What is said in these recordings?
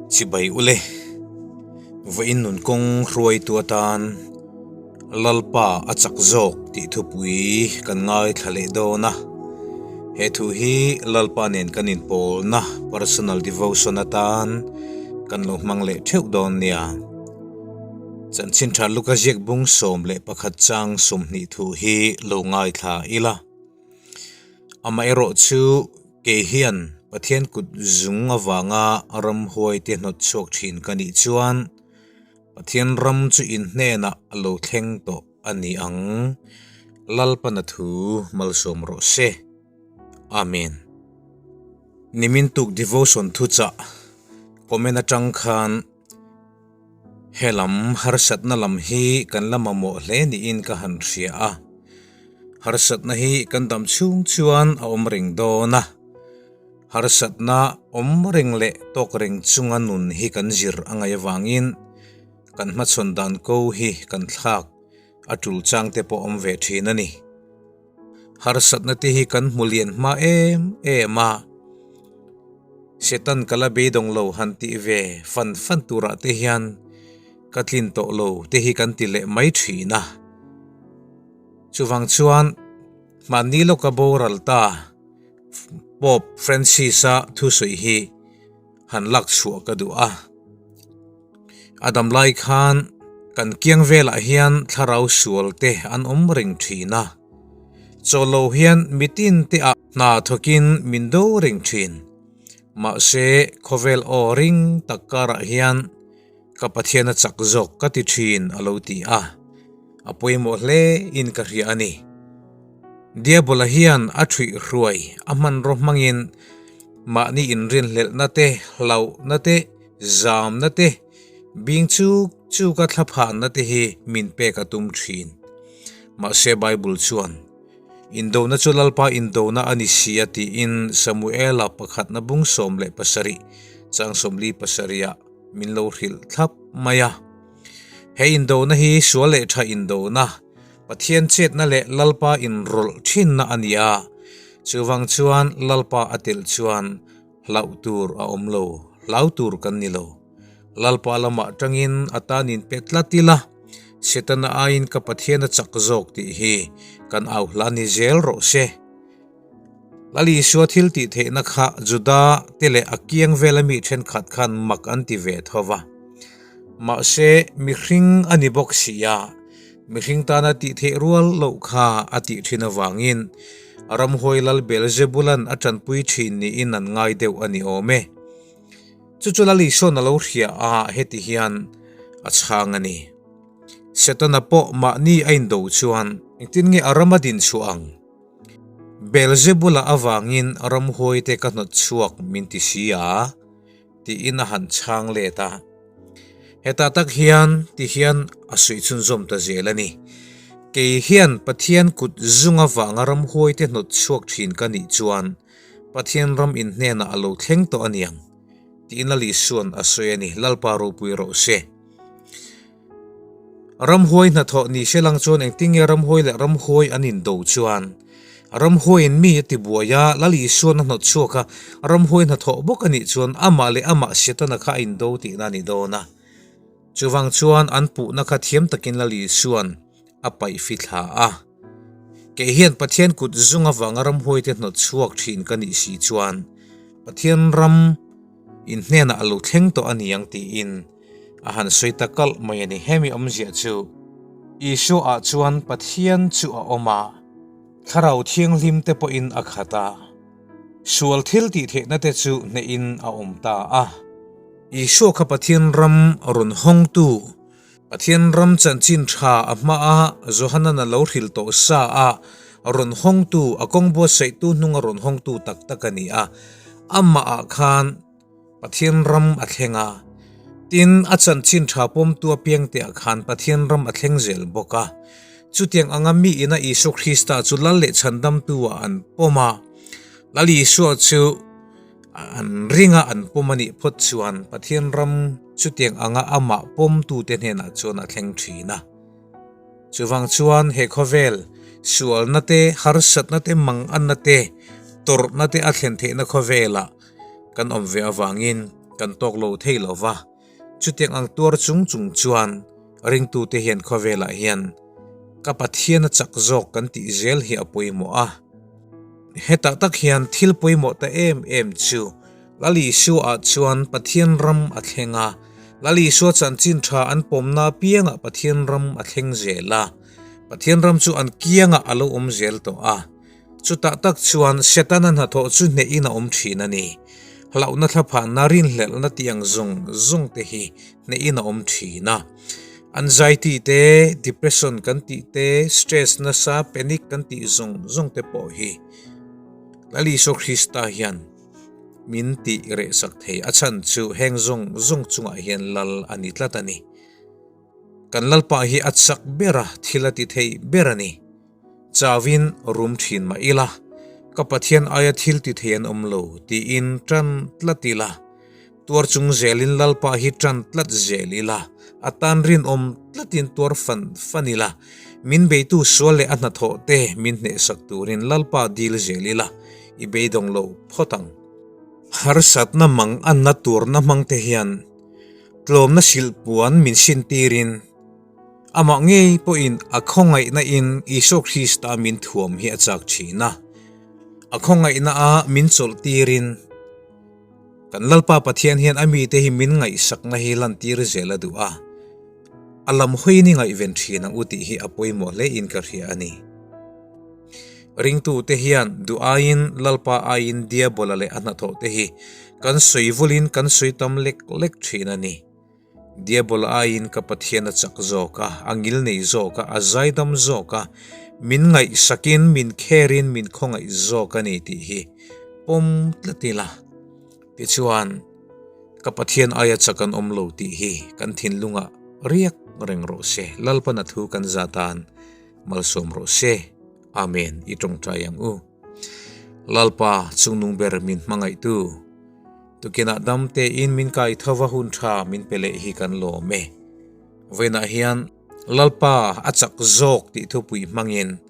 Chibai ule, vawiin nun kawng hruaitu atan Lalpa a chak zawk tih thupui kan ngaithla leh dawn a. He thu hi Lalpa nen kan inpawlna personal devotion atan kan lo hmang leh theuh dawn nia. Chanchin tha Luka ziak bung 11 chang 20 thu hi lo ngaithla ila. Amaherawhchu kei hian Pathian kut zung avanga ramhuaite hnawt chhuak thin ka nih chuan Pathian ram chu in hnenah a lo thleng tawh a ni ang. Lalpana thu malsawm rawh se. Amen. Nimin tuk devotion thuchah comment atang khan He lam harsatna lam hi kan la mamawh hle niin ka han hria a. Harsatna hi kan dam chhung chuan a awm reng dawn a. Harsatna awm reng leh tawk reng chunga nun hi kan zir a ngaih avangin kan hmachhawn dan ko hi kan thlak a tul chang te pawh awm ve thin a ni. Harsatna te hi kan hmu lian hma em em a, Setan ka la beidawng lo han tih ve fan fan turah te hian ka tlin tawh lo te hi kan ti leh mai thin a. Chuvang chuan hmanni lawka boral ta Pope Francis-a thusawi hi han lak chhuah ka duh a. A dam lai khan kan kiang velah hian thlarau sual te an awm reng thin a. Chaw lo hian mitin te ah hna thawkin min do reng thin. Mahse khawvel aw ring tak karah hian ka Pathian a chak zawk ka ti thin a lo ti a. A pawimawh hle in ka hria a ni. Diabola hian a thuih hruai a hmanraw hmangin mahni inrinhlelhna te, hlauhna te, Zamna te, bing chuk chuk a thlaphanna te hi min pek a tum thin. Mahse Bible chuan, Indona chu Lalpa indona a ni si a tiin Samuela pakhatna bung 17 chang 47 ah min lo hrilh thlap mai a. He indona hi sual leh tha indona, Pathian chetna leh Lalpa inrawlh thinna a ni a, chuvang chuan Lalpa a telh chuan Hlauh tur a awm lo, hlau tur kan ni lo. Lalpa lamah tangin a tan in pe tlat ila, Setana aiin ka Pathian a chak zawk tih hi kan au hla ni zel rawh se. Lal Isua thil tih theihna kha Juda te leh a kiang vela mi thenkhat khan mak an ti ve tho va. Mahse, mihring a ni bawk si a, Mihring tana tih theih rual loh kha a tih thin avangin ramhuai lal Beelzebulan a tanpui thin niin an ngai deuh a ni awm e. Chu chu Lal Isuan a lo hria a, heti hian a chhang a ni. Setana pawh mahni a indo chuan engtin nge a ram a din chhuah ang? Beelzebula avangin ramhuai te ka hnawt chhuak min ti si a, tiin a han chhang let a. Hetah tak hian ti hian a suih chhunzawm ta zel a ni. Kei hian Pathian kut zung avanga ramhuaite hnawt chhuak thin ka nih chuan Pathian ram in hnenah a lo thleng tawh a niang tiin Lal Isua'n a sawi a ni, Lalpa ropui rawh se. Ramhuai hnathawh ni se lang chuan engtin nge ramhuai leh ramhuai an indo chuan? Ramhuaiin mi a tibuai a, Lal Isua'n a hnawt chhuak a, ramhuai hnathawh bawk a nih chuan amah leh amah Setana kha a indo tihna a ni dawn a. Chuvang chuan an puhna kha thiam takin Lal Isua'n a paih fithla a. Kei hian Pathian kut zung avanga ramhuaite hnawt chhuak thin ka nih si chuan Pathian ram in hnenah a lo thleng tawh a ni ang tiin a han sawi ta kalh mai a ni. Hemi awmzia chu Isua-ah chuan Pathian chu a awm a, Thlarau Thianghlim te pawhin a khat a, sual thil tih theihna te chu hnehin a awm ta a. Isua kha Pathian ram rawn hawngtu, Pathian ram chanchin tha a hmaa Johanan a lo hrilh tawh sa a, rawn hawngtu, a kawng buatsaihtu hnunga rawn hawngtu tak tak a ni a. Amahah khan Pathian ram a thleng a, tin, a chanchin tha pawmtu apiangteah khan Pathian ram a thleng zel bawk a. Chutiang anga mi ina Isua Krista chu Lal leh Chhandamtu-ah an pawm a, Lal Isua chu an ringa an pawm a nih phawt chuan Pathian ram chutiang anga amah pawmtute hnenah chuan a thleng thin a. Chuvang chuan he khawvel sualna te, harsatna te, manganna te, tawrhna te a thlen theihna khawvelah kan awm ve avangin. kan tawk lo thei lo va, chutiang ang tuar chung chung chuan ringtute hian khawvelah hian ka Pathian a chak zawk kan tih zel hi a pawimawh a. Hetah tak hian thil pawimawh ta em em chu Lal Isua-ah chuan Pathian ram a thleng a, Lal Isua chanchin tha an pawmna apiangah Pathian ram a thleng zel a, Pathian ram chu an kiangah a lo awm zel tawh a. Chutah tak chuan Setana hnathawh chu hnehin a awm thin a ni. Hlauhna thlaphanna rinhlelhna tih ang zawng zawng te hi hnehin a awm thin a. Anxiety te, depression kan tih te, stress nasa, panic kan tih zawng zawng te pawh hi Lal Isua Krista hian min tih rehsak thei. A chhan chu heng zawng zawng chungah hian lal a ni tlat a ni. Kan Lalpa hi a chak ber a, thil a ti thei ber a ni. Chauin rum thin mah ila, ka Pathian aia thil ti thei an awm lo tiin tan tlat ila, tuar chung zelin Lalpa hi tan tlat zel ila, a tan rinawm tlatin tuar fan fan ila, min beitu sual leh a hnathawh te min hnehsak turin Lalpa dil zel ila, i beidawng lo phawt ang. Harsatna mang anna turna hmang te hian tlawmna silhpuan min sintirin, Amah ngei pawhin a khawngaihna in Isua Krista min thuam hi a chak thin a. A khawngaihna a min chawlh tirin kan Lalpa Pathian hian a mite hi min ngaihsakna hi lantir zel a duh a. A lam hawiin i ngaihven thin ang u tih hi a pawimawh hle in ka hria a ni. Ringtute hian duh aiin Lalpa aiin Diabola leh a hnathawh te hi kan sawi vulin kan sawi tam lek lek thin a ni. Diabol aiin ka Pathian a chak zawk a, a ngilnei zawk a, a zaidam zawk a, min ngaihsakin, min kherin, min khawngaih zawk a ni tih hi pawm tlat ila. Tichuan, ka Pathian aia chak an awm lo tih hi kan thinlungah riak reng rawh se. Lalpan a thu kan zat tan malsawm rawh se. Amen. I tawngtai ang u. Lalpa, chungnung ber min hmangaihtu. Tukinah dam tein min kai tho va hun tha min pe leh hi kan lawm e. Vawiinah hian Lalpa a chak zawk tih thupui hmangin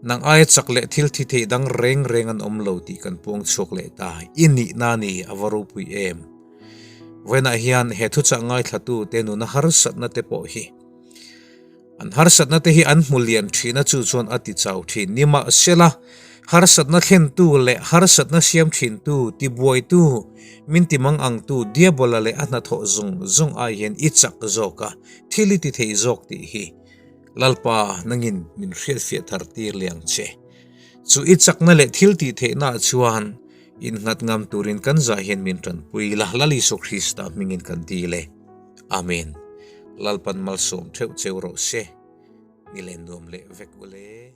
nang aia chak leh thil thi thei dang reng reng an awm lo tih kan puang chhuak leh ta. I nihna ni a va ropui em. Vawiinah hian he thuchah ngaithlatu te nuna harsatna te pawh hi An harsatna te hi an hmu lian thin a, chu chuan a ti chau thin. Nimahsela, harsatna thlentu leh harsatna siam thintu, tibuaitu, min ti mang angtu Diabola leh a hnathawh zawng zawng ai hian i chak zawk a, thil i ti thei zawk tih hi Lalpa nangin min hriatfiah thar tir leh ang che. Chu i chakna leh thil tih theihnaah chuan innghat ngam turin kan zah hian min tanpui la, Lal Isua Krista hmingin kan dil e. Amen. Lalpan malsawm theuh cheu rawh se. Ni len nuam leh vek ule.